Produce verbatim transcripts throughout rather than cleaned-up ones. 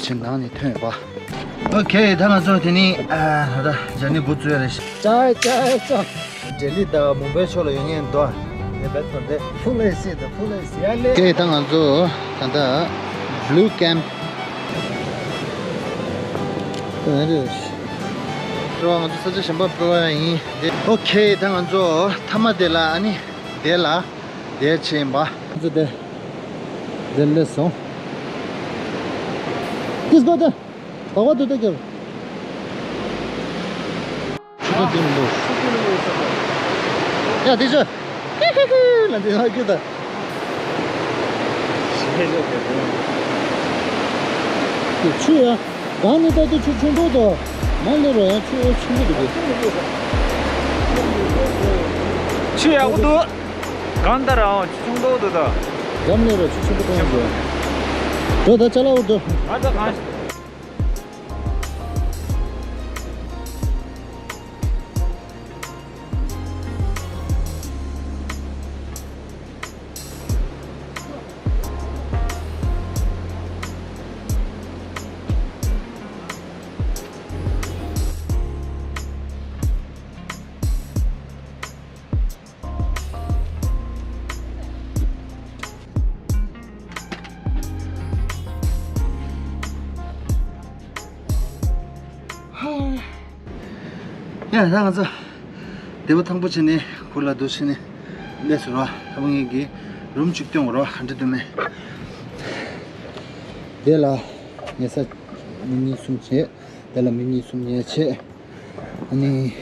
ཕྱིར་ནང་ནས་ཐོན་ཡོད་པ། ཨོ་ཁེ། ད་ང་ཚོ་དེ་ནི་ཨ་ད་ལྟ་ཇར་ནི་འགོ་བཙུགས་རེད། ཅ་ཅ་ཅ། ལྡི་ལི་དང་མུམ་བྷའི་ཕྱོགས་ལ་ཡོང་མཁན་འདུག་ངས་བེད་ཐོན་ཏེ། ཕུལ་ཨེ་སི་དང་ཕུལ་ཨེ་སི་ཡ་ལེ། ཨོ་ཁེ། ད་ང་ཚོ་ད་ལྟ་བླུ་ཀེམ་ང་ཚོ་ས་ཆ་གཞན་པ་སྤོ་བ་ཡིན། ཨོ་ཁེ། ད་ང་ཚོ་མཐའ་མ་དེ་ལ་ཨ་ནི་དེ་ལ་དེ་བྱས་ཡིན་པ། ང་ཚོ་དེ་དེ་སླེབས་སོང་། ཏིས་གོ་ཏེ། བག་བ་དུ་ཏེ་ཀྱེ། ཆུ་ཚོད་བདུན་ལོ། ཡ་དེ་ཆུ། ཧི་ཧི་ཧི་ལ་འདི་ལ་ཀྱེ་ད། ཆུ་ཡ། གང་ནས་ད་དུ་ཆུ་ཆུང་ཏོག་ཏོ། མ་ལེ་རོ་ཡ་ཆུ་ཨེ་ཆུང་པོ་འདུག་གི། ཆུ་ཡག་པོ་འདུག་གང་ལྟར་ཨང་ཆུང་ཏོག་ཏོ་ད། འཛམ་གླིང་ར་ཆུ་ཆེན་པོ་གཏོང་རྒྱུ། འགྲོ་ད་ཅ་ལག་འུར་འགྲོ། ང་ཚོ་གང་། ཡ་ད་ང་ཚོ་སྡེ་པ་ཐང་པོ་བྱས་ནས་གུར་ལ་འདུག་བྱས་ནས་སླེབས་སོང་ར། ད་ངེད་ཀྱི་རུམ་གཅིག་སྟོན་ར། ག་འདྲ་འདུག་མེད། དེ་ལ་ཉལ་ས་མི་གཉིས་གསུམ་བྱས། དེ་ལ་མི་གཉིས་གསུམ་ཉལ་བྱས། ཨ་ནི་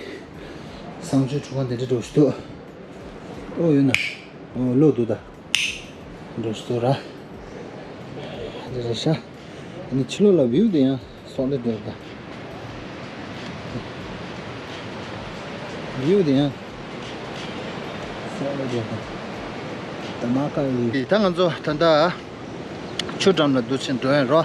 གསང་སྤྱོད་ཁྲུས་ཁང་དེ་འདྲ་འགྲོ་ཞིག་འདུག་ཨོ་ཡོད་ན། ཨོ་ལོ་འདུག་ད། འགྲོ་ཞིག་འདུག་ར། འདི་རེད་ཤག་ཨ་ནི་ཕྱི་ལོགས་ལ་བིའུ་དེ་ཡང་སོག་ལེ་འདུག་ད། བིའུ་དེ་ཡང་སོག་ལེ་འདུག་ད། ད་མ་ཀ་ཡི། ད་ང་ཚོ་ད་ལྟ་ཆུ་འགྲམ་ལ་འདུག་ཕྱིན་འགྲོ་ཡིན་རོ།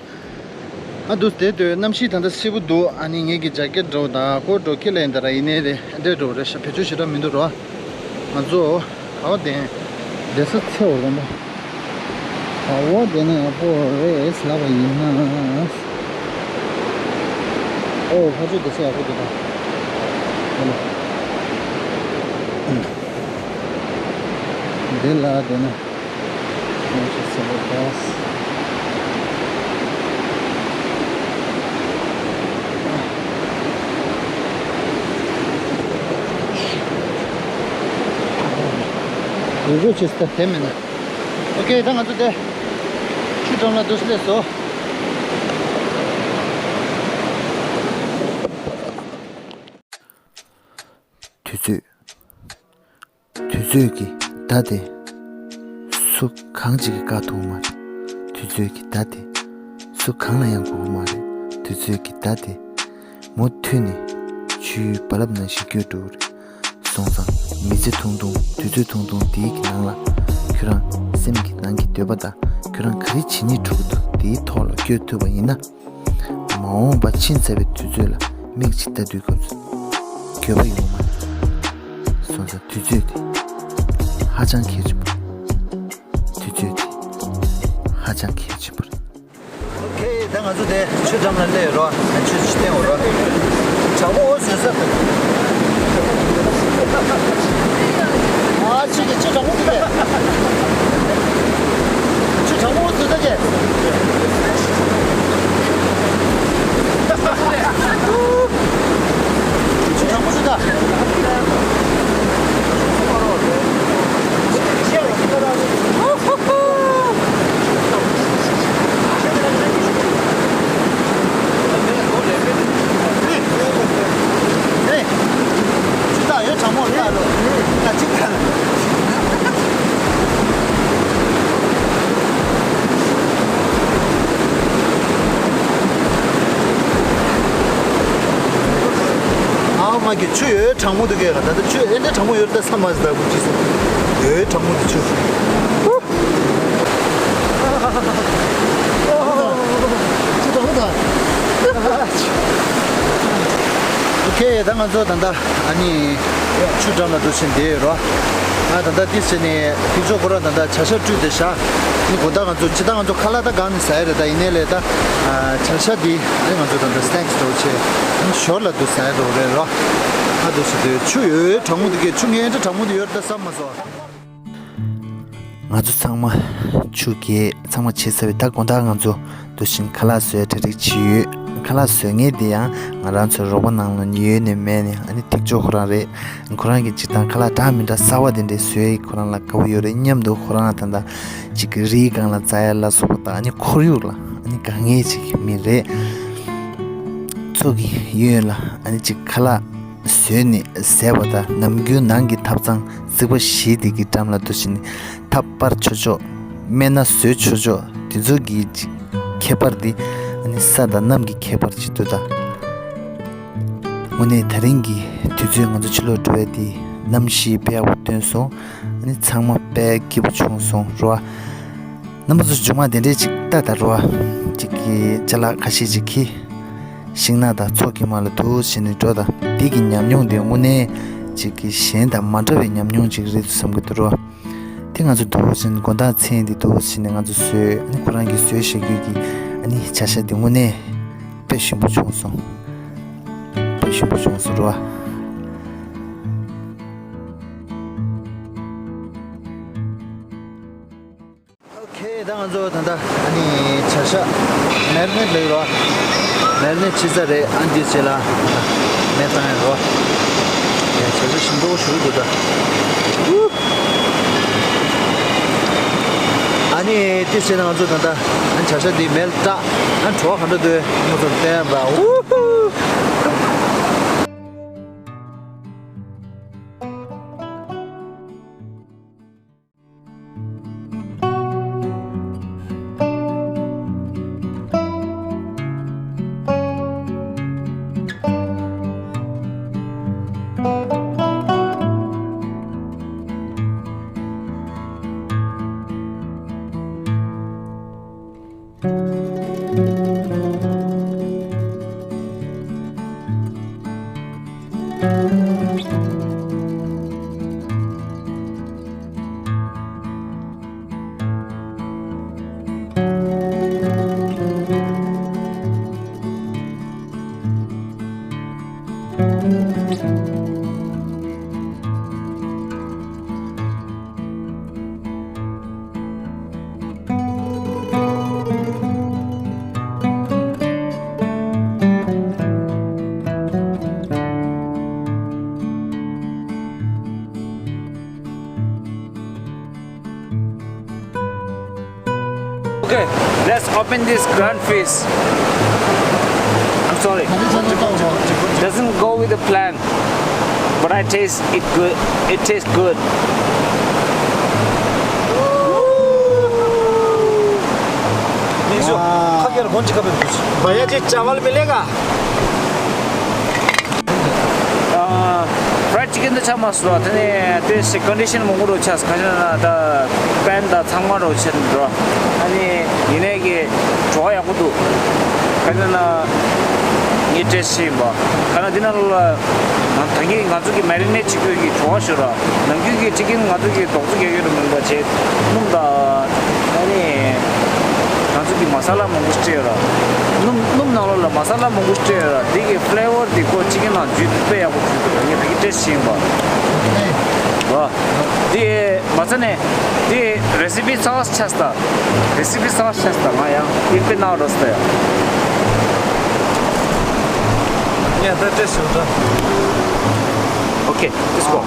ཨ་འདུག་དེ་དུས་གནམ་གཤིས་ད་ལྟ་བསིལ་པོ་འདུག་ཨ་ནི་ངེད་ཀྱི་ཇ་ཀེ་ཊི་འདྲ་བོ་དང་ཁོ་འགྲོ་ཁྱི་ལ་ཡིན་ད་ར། ཡིན་ནའི་རེད་འདྲེ་འགྲོ་རེད་ཤག་བེད་སྤྱོད་ཞེ་དྲག་མི་འདུག་རོ། ང་ཚོ་ག་བ་དེ་བསྡད་ས་ཚེ་བོ་རོ་མ། ག་བ་དེ་ནས་ཡག་པོ་རེད་ལབ་པ་ཡིན་ན། ཨོ་ཕ་ཆོས་བསྡད་ས་ཡག་པོ་འདུག་ད། འདི་ལ་དེ་ནས། ཡུལ་སྐོར་བྱེད་ས་དེ་མིན་ན། ཨོ་ཁེ། ད་ང་ཚོ་དེ་ཆུ་འགྲམ་ལ་འདུག་སླེབས་སོང་། དུས་ཚོད། དུས་ཚོད་ཀྱི་མདའ་དེ་སུ་གང་ཅིག་གིས་བཀག་ཐུབ་ཀྱི་མ་རེད། དུས་ཚོད་ཀྱི་མདའ་དེ་སུ་གང་ལ་ཡང་འགུག་གི་མ་རེད། དུས་ཚོད་ཀྱི་མདའ་དེ་མུ་མཐུད་ནས་ཆུའི་རྦ་རླབས་ནང་བཞིན་བསྐྱོད་འགྲོ་གི་རེད། སོང་ཙང་མི་ཚེ་ཐུང་ཐུང་དུས་ཚོད་ཐུང་ཐུང་དེའི་གི་ནང་ལ་ཁྱོད་རང་སེམས་ཀྱི་ནང་གི་འདོད་པ་དང་ཁྱོད་རང་ག་རེ་བྱེད་སྙིང་བྲོ་གི་འདུག་དེའི་ཐོག་ལ་བསྐྱོད་ཐུབ་པ་ཡིན་ན། མ་འོངས་པ་ཕྱིན་ཚར་བའི་དུས་ཚོད་ལ་མིག་ཅིག་ལྟ་དུས་སྐབས་སུ་འགྱོད་པ་ཡོང་མ་རེད། སོང་ཙང་དུས་ཚོད་དེ་ཧ་ཅང་གལ་ཆེན་པོ་རེད། དུས་ཚོད་དེ་ཧ་ཅང་གལ་ཆེན་པོ་རེད། ཨོ་ཁེ། ད་ང་ཚོ་དེ་ཆུ་འགྲམ་ལ་སླེབས་ཡོད་རོ། ཆུ་ཅིག་བསྟན་འོ་རོ། གྲང་མོ་འོ་བཟོས་ས་དེ། ཨ་ཆུ་གི་ཆུ་གྲང་མོ་འདུག་གས། ཆུ་གྲང་མོ་འོ་བཟོས་ས་གས། ཆུ་གྲང་མོ་འདུག་ད། ཨའོ་མ་གི་ཆུ་ཡོད་གྲང་མོ་འདུག་གས། ད་ལྟ་ཆུ་ཨེ་འདྲ་གྲང་མོ་ཡོད་ད་ས་མ་ཟི་ད་གུ་ཅི་སོ་ཡོད་གྲང་མོ་འདུག་ཆུ། ཨོ་ཁེ། ད་ང་ཚོ་ད་ལྟ་ཨ་ནི་ཆུ་འགྲམ་ལ་འགྲོ་བཞིན་བསྡད་ཡོད་རོ། ང་ད་ལྟ་ཏིས་བྱས་ནས་ཐིག་མཆོག་ཁོ་རང་ད་ལྟ་བྱ་ཤ་བཀྲུས་ཏེ་བཞག་ནི་དགོང་དག་ང་ཚོ་ཇི་ལྟར་ང་ཚོ་ཁ་ལག་ད་སྒང་ནས་ཟ་ཡ་རེད། ད་ཡིན་ནའི་ལས་ད་བྱ་ཤ་འདི་ནི་ང་ཚོ་ད་ལྟ་སི་ནེག་སི་འདྲ་བོ་བྱས་ནི་ཞོར་ལ་འདུག་ཟ་ཡ་འདྲ་བོ་རེད་རོ། ཨ་འདུག་ཟེར་དུས་ཆུ་ཡོད་ཡོད་གྲང་མོ་འདུག་གས། ཆུ་ངའི་འདྲ་གྲང་མོ་འདུག་ཡོད་རེད་ད་བསམ་མ་སོང་། ང་ཚོ་ཚང་མ་ཆུ་གས་ཚང་མ་བྱས་ཚར་བའི་ད་དགོང་དག་ང་ཚོ་འདུག་བཞིན་ཁ་ལག་བཟོ་ཡ་གྲ་སྒྲིག་བྱས་ཡོད། ཁ་ལག་བཟོ་མཁན་དེ་ཡང་ང་རང་ཚོའི་རོགས་པ་ནང་ལ་ཡོད་ནས་མེད་ནས་ཨ་ནི་ཐིག་མཆོག་ཁོ་རང་རེད། ཁོ་རང་གིས་སྤྱིར་བཏང་ཁ་ལག་འདྲ་མི་འདྲ་གསར་བ་དེ་འདྲའི་བཟོས་ཡིན། ཁོ་རང་ལ་དགའ་པོ་ཡོད་རེད་སྙམ་དུ། ཁོ་རང་ད་ལྟ་ཅིག་གི་རིའི་སྒང་ལ་འཛེག་ཡ་ལ་སོགས་པ་དང་ཨ་ནི་ཁོར་ཡུག་ལ་ཨ་ནི་དགའ་མཁན་ཅིག་མི་རེད། མཚོ་གི་གཡོན་ལ་ཨ་ནི་ཅིག་ཁ་ལག་བཟོས་ནས་བཟས་པ་དང་ནམ་རྒྱུན་ནང་གི་ཐབ་ཚང་རྩིག་པ་བཞི་དེ་གི་འགྲམ་ལ་འདུག་བཞིན་ཐབ་སྤར་ཆོག་ཆོག་སྨན་སྣ་བཟོས་ཆོག་ཆོག་དེ་ཚོ་གི་ཅིག་ཁྱད་པར་དེ་ཨ་ནི་ས་དང་གནམ་གྱི་ཁྱད་པར་ཅིག་འདུག་ད། དངོས་གནས་ད་རིང་གི་དུས་ཚོད་ང་ཚོ་ཕྱི་ལོགས་འགྲོ་བའི་དེ་གནམ་གཤིས་དཔེ་ཡག་པོ་སྟོན་སོང་། ཨ་ནི་ཚང་མ་དཔེ་སྐྱིད་པོ་བྱུང་སོང་རོ། རྣམ་པ་ཚོ་མཇུག་མ་དེ་འདྲས་ཅིག་ལྟ་ད་རོ། ཅིག་གི་ཅ་ལག་ཁ་ཤས་ཅིག་གི་ཤིང་ནགས་དང་མཚོ་གི་མར་ལ་འདུག་བྱས་ནས་འགྲོ་ད། དེ་གི་ཉམས་མྱོང་དེ་དངོས་གནས་ཅིག་གི་གཞན་དང་མ་འདྲ་བའི་ཉམས་མྱོང་ཅིག་རེད་འདུག་བསམ་གི་འདུག་རོ། དེ་ང་ཚོ་འདུག་བྱས་ནས་དགོང་དག་མཚན་དེ་འདུག་བྱས་ནས་ང་ཚོ་བཟོས། ཨ་ནི་ཁོ་རང་གིས་བཟོས་བཞག་རྒྱུ་གི་ཨ་ནི་བྱ་ཤ་དེ་དངོས་གནས་དཔེ་ཞིམ་པོ་བྱུང་སོང་། དཔེ་ཞིམ་པོ་བྱུང་སོང་རོ། ཨོ་ཁེ། ད་ང་ཚོ་ད་ལྟ་ཨ་ནི་བྱ་ཤ་མེ་རི་ནེ་ཊི་ལབ་ཀྱི་རེད་བ། མེ་རི་ནེ་ཊི་བྱས་ཚར་རེད། ཨ་འདི་བྱས་ལ་མེ་བཏང་ཡ་རེད་བ། ཡ་བྱ་ཤ་ཞིམ་པོ་ཞིག་འདུག་ད། ཨ་ནི་དེ་བྱས་ན་ང་ཚོ་ད་ལྟ་ཨ་བྱ་ཤ་འདི་མེ་ལ་བཏགས། ཨ་བྲོ་བ་ག་འདྲ་འདུག་ང་ཚོ་བལྟས་པ། ཨུ་ཧུ། Okay, let's open this grand fish. I'm sorry. Doesn't go with the plan, but I taste it good. It tastes good. नीशो, खा के कौन सी खबर कुछ? भैया जी, चावल मिलेगा? ཕ་རའེཌ་ཅི་ཀན་དེ་ཆགས་མ་སོང་། དེ་ནས་དེ་སི་ཀོན་ཌི་ཤན་མང་པོ་རུ་ཆགས། ག་ཅི་ན་ད་པན་དང་ཚང་མ་རུ་ཆགས་འགྲོ། ཨ་ནི་ཡིན་ནའི་གི་བྲོ་བ་ཡག་པོ་འདུག་ག་ཅི་ན་ངས་ཊེ་སི་ཊི་ཡིན་པ། ག་ན་འདི་ནང་ལོགས་ལ་ང་ད་གིན་ང་ཚོ་གི་མེ་རི་ནེཊ་བྱེད་དགོས་ཀྱི་བྲོ་བ་ཤོར་ར། ནམ་རྒྱུན་གྱི་ཅི་ཀན་ང་ཚོ་གི་རྡོག་རྩ་རྒྱག་ཡོད་རུ་མིན་པ་བྱས་སྣུམ་དང་། ཨ་ནི་ང་ཚོ་གི་མ་ས་ལ་མང་པོ་ཞིག་སྤྲད་ཡོད་ར། སྣུམ་སྣུམ་ནང་ལོགས་ལ་མ་ས་ལ་མང་པོ་ཞིག་སྤྲད་ཡོད་ར། འདི་གི་ཕི་ལེ་ཝར་འདི་ཁོ་ཅི་ཀན་ནང་འཇུས་ཏེ་དཔེ་ཡག་པོ་འཇུས་འདུག་ངས་ད་གིན་ཊེ་སི་ཊི་བྱས་ཡིན་པ། བ། འདི་མ་ཚད་ནས་འདི་རེ་སི་པི་གསར་པ་ཆགས་སོང་། རེ་སི་པི་གསར་པ་ཆགས་སོང་། ང་ཡང་འདི་དཔེ་ནང་རོ་སྟེ། ངས་ད་ཊེ་སི་ཊི་ཞུ་ད། Okay, let's go.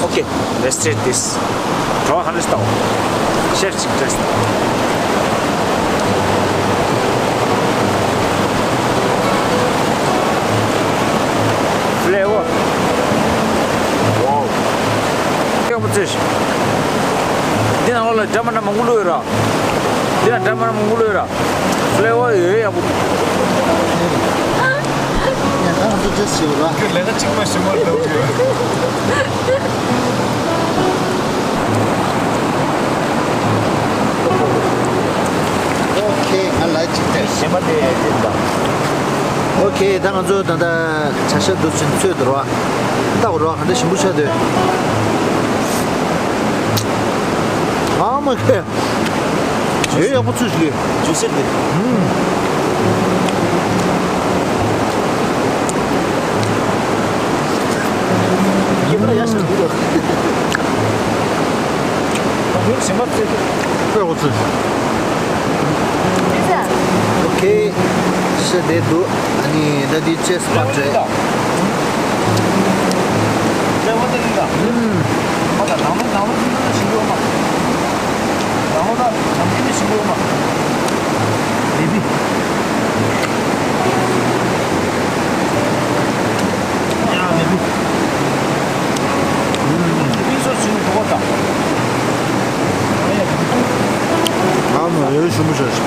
Okay, let's taste this. བྲོ་བ་ཧ་ལས་ལྟ་བ། ཤེབ་ཅིག་ཊེ་སི་ཊི་ལྟ་བ། ཕི་ལེ་ཝར། ཝའོ། ཡག་པོ་བྱས། འདི་ནང་ལོགས་ལ་འདྲ་མི་འདྲ་མང་པོ་བླུགས་ཡོད་ར། འདི་ལ་འདྲ་མི་འདྲ་མང་པོ་བླུགས་ཡོད་ར། ཕི་ལེ་ཝར་ཡོད་ཡག་པོ་འདུག་ཡ་ད་ང་ཚོ་ཊེ་སི་ཊི་བྱེད་དགོས་ར། ཁྱོད་ལས་ཀ་གཅིག་མ་ཞིག་མ་འདུག་གི། གཞན་པ་དེ་དེ་འདྲ། ཨོ་ཁེ། ད་ང་ཚོ་ད་ལྟ་བྱ་ཤ་འདུག་ཅིང་ཚོས་འདུག་ར། ལྟ་བ་ར་ག་འདྲ་ཞིམ་པོ་ཆགས་འདུག་ཨ་མ་ཁེ། ཡོད། ཡག་པོ་ཚོས་ཞིག་ལས། ཇུ་སི་འདུག་ཨུམ། ཁྱེད་རང་ཡག་ཞིག་འདུག་ར། ད་ཡོད་ཞིམ་པ་ཚོས་འདུག་ཨོ་ཚོས། ཨོ་ཁེ། ཤ་བདེ་འདུག་ཨ་ནི་ད་འདི་ཅེས་པ་ཏྲེ། ཨུམ། ཨ་མ་ཡོད་ཞུ་མི་ཤེས།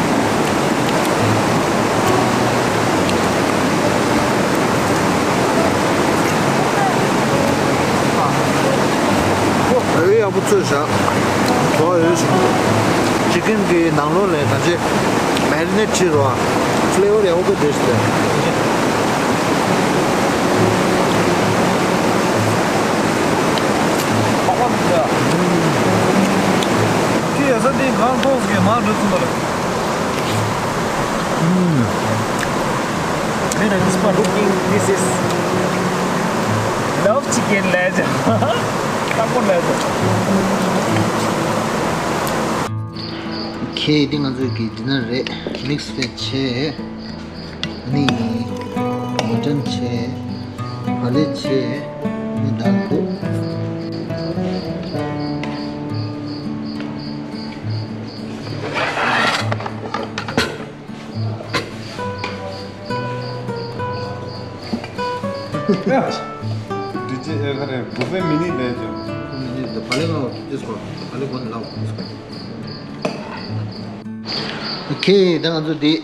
ཨ་ཡག་པོ་ཚོས་བཞག་གོ་ཡོད་ཞུ། ཅི་ཀན་གི་ནང་ལོགས་ལ་གང་ཅི་མེ་རི་ནེ་ཊི་བྱས་རོ། ཕི་ལེ་ཝར་ཡག་པོ་དེ་ཞིག་རེད། ཁྱི་ཡ་ས་དེ་གང་ཐོག་གི་མ་འགྲོ་ཚུལ་མ་རེད། ཨུམ། When I was cooking, this is love chicken ལབ་ཅིང་། ལྟ་བུ་ལབ་ཅིང་། ཁེ་འདི་ང་ཚོའི་གི་ཌི་ནར་རེད། མིག་སི་བེཇ་བྱས། ནི་མ་ཊན་བྱས། བག་ལེབ་བྱས། ནི་དཱལ་འདུག་འདི་ཅི་ཨེ་ག་རེ་བུ་ཕེ་མི་ནི་ལས་ཀྱང་། མི་ནི་ད་བག་ལེབ་ང་ཏིས་ཁོ་བག་ལེབ་གོན་ལའོ་ཏིས་ཁོ། ཨོ་ཁེ། ད་ང་ཚོ་འདི་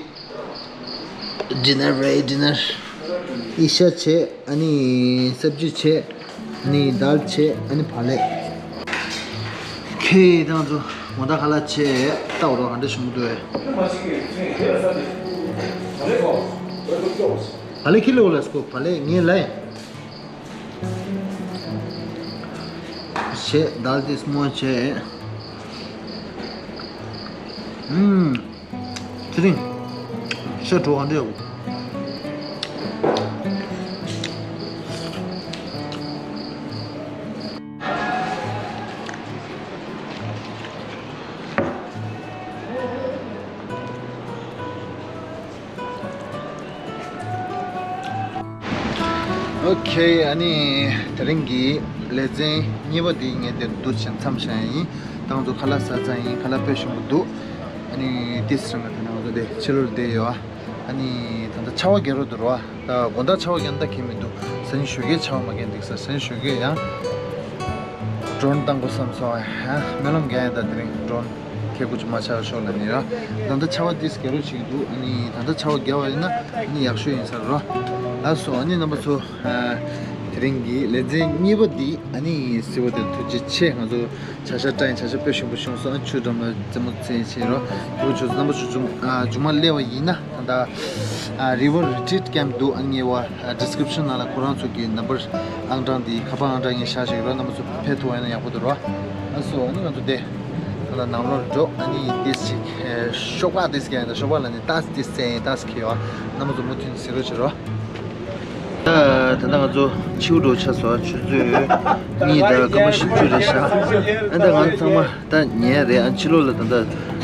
ཌི་ནར་རེད། ཌི་ནར། ཨི་ཤ་བྱས། ཨ་ནི་སབ་ཇི་བྱས། ཨ་ནི་དཱལ་བྱས། ཨ་ནི་བག་ལེབ། ཁེ། ད་ང་ཚོ་ངོ་ད་ཁ་ལག་བྱས། ལྟ་བ་རོགས་ག་འདྲ་བྱུང་འདུག་ཨེ། བག་ལེབ་ཁི་ལོ་ལ་སྐོ་བག་ལེབ་ངས་ལ་བྱས། དཱལ་དེ་སྨོ་བྱས། ཨུམ། ཚེ་རིང་། ཤ་གྲོགས་ཨ་འདྲ་ཡག་པོ། ཨོ་ཁེ། ཨ་ནི་དེ་རིང་གི་ལེ་ཚན་གཉིས་པ་དེ་ངས་དེར་བསྡུ་བྱས་མཚམས་བཞག་ཡིན། ད་ང་ཚོ་ཁ་ལག་ཟ་ཚར་ཡིན། ཁ་ལག་དཔེ་ཞིམ་པོ་འདུག་ཨ་ནི་ཏིས་རང་གི་ད་ནང་ཚོ་དེ་ཕྱི་ལོགས་བསྡད་ཡོད། ཨ་ནི་ད་ལྟ་ཆར་པ་རྒྱག་རོགས་འདུག་རོ། ད་དགོང་དག་ཆར་པ་རྒྱག་ན་ད་གལ་མི་འདུག་སང་ཉིན་ཞོགས་ཀས་ཆར་པ་མ་རྒྱག་ན་འགྲིག་ས། སང་ཉིན་ཞོགས་ཀས་ཡང་ཌོ་རོན་བཏང་དགོས་བསམ་སོང་། ཨ་སྨོན་ལམ་རྒྱག་ཡིན། ད་དེ་རིང་ཌོ་རོན་ཁེ་ཀུ་ཅི་མ་ཆགས་ཤོག་ལབ་ནི་ར། ད་ལྟ་ཆར་པ་ཏིས་རྒྱག་རོགས་བྱེད་ཀྱི་འདུག་ཨ་ནི་ད་ལྟ་ཆར་པ་རྒྱག་པ་ཡིན་ན་ཨ་ནི་ཡག་ཤོས་ཡིན་ས་རེད་རོ། ལགས་སོ། ཨ་ནི་རྣམ་པ་ཚོ། ཨ། དེ་རིང་གི་ལེ་ཚན་གཉིས་པ་འདི་ཨ་ནི་གཟིགས་པ་དེ་ཐུགས་རྗེ་ཆེ། ང་ཚོ་བྱ་ཤ་བཀྲ་ཡིན། བྱ་ཤ་དཔེ་ཞིམ་པོ་བྱུང་སོང་། ཨ་ཆུ་འགྲམ་ལ་རྩེད་མོ་རྩེད་བྱེད་རོགས། དེ་བོ་ཆུ་རྣམ་པ་ཚོ་མཇུག་ཨ་མཇུག་མ་སླེབས་པ་ཡིན་ན་ད་ལྟ་ཨ་རི་ཝར་རི་ཊི་རིཊ་ཀེམ་འདུག་ཨ་ནི་ངའི་བ་ཨ་ཌི་སི་ཀི་རིབ་ཤན་ནང་ལ་ཁོ་རང་ཚོ་གི་ནམ་བར་ཨང་གྲངས་འདི་ཁ་པར་ཨང་གྲངས་ངས་བཞག་བཞག་རོགས། རྣམ་པ་ཚོ་ཕེབས་ཐུབ་པ་ཡིན་ན་ཡག་པོ་འདུག་རོགས། ལགས་སོ། ཨ་ནི་ང་ཚོ་དེ་ད་ལྟ་ནང་ལོགས་འགྲོ། ཨ་ནི་ཏིས་ཅིག་ཨེ་ཤོག་སྦག་ཏིས་ཀེམ་ཡིན། ད་ཤོག་སྦག་ལ་ནི་ཏཱས་ཏིས་རྩེད་ཡིན། ཏཱས་ཁེལ་བ། རྣམ་པ་ཚོ་མུ་མཐུད་ནས་གཟིགས་རོགས་བྱེད་རོགས། ད་ད་ལྟ་ང་ཚོ་ཕྱི་པོ་འགྲོ་ཆགས་སོང་། ཆུ་ཚོད་གཉིས་དང་སྐར་མ་བཞི་བཅུ་རེད་ཤག་ཨ་ད་ང་ཚང་མ་ད་ཉལ་རེད། ཨ་ཕྱི་ལོགས་ལ་ད་ལྟ་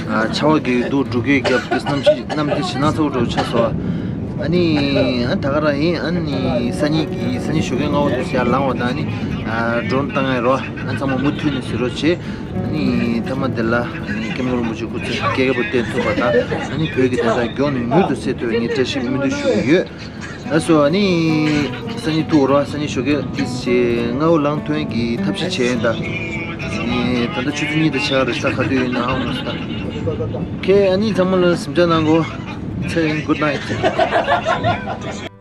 ཨ་ཆར་པ་གི་འདུག་འབྲུག་སྐད་བརྒྱབ་དུས་གནམ་གཤིས་གནམ་དེ་ཞེད་སྣང་ཚ་པོ་འགྲོ་ཆགས་སོང་། ཨ་ནི་ཨ་ད་ག་རང་ཡིན། ཨ་ནི་སང་ཉིན་གི་སང་ཉིན་ཞོགས་ཀས་སྔ་པོ་དུས་ཡར་ལངས་པ་དང་ཨ་ནི་ཨ་ཌོ་རོན་བཏང་ཡ་རོ། ཨ་ཚང་མ་མུ་མཐུད་ནས་གཟིགས་རོགས་བྱེད། ཨ་ནི་མཐའ་མ་དེ་ལ་ཨ་ནི་སྐྱབས་མགོན་རིན་པོ་ཆེ་སྐུ་ཚེ་བསྐལ་བརྒྱར་བརྟན་ཐུབ་པ་དང་། ཨ་ནི་བོད་ཀྱི་བདེན་མཐའ་མགྱོགས་ནས་མྱུར་དུ་སེལ་ཐུབ་པའི་ངས་བཀྲ་ཤིས་སྨོན་འདུན་ཞུ་གི་ཡོད། ལགས་སོ། ཨ་ནི་སང་ཉིན་ཐུག་རོགས། སང་ཉིན་ཞོགས་ཀས་ཏིས་ཅིག་སྔ་པོ་ལངས་ཐུབ་ཡག་གི་ཐབས་ཤེས་བྱས་ཡིན་ད། ཨ་ནི་ད་ལྟ་ཆུ་ཚོད་གཉིས་དང་ཕྱེད་ཀ་རེད། ས་ག་དུས་ཡིན་ན་ཧ་གོ་མ་སོང་ད། ཁེ། ཨ་ནི་ཚང་མ་ལ་གཟིམ་འཇག་གནང་གོ། ཚེ་རིང་། གུཌ་ནའིཊ།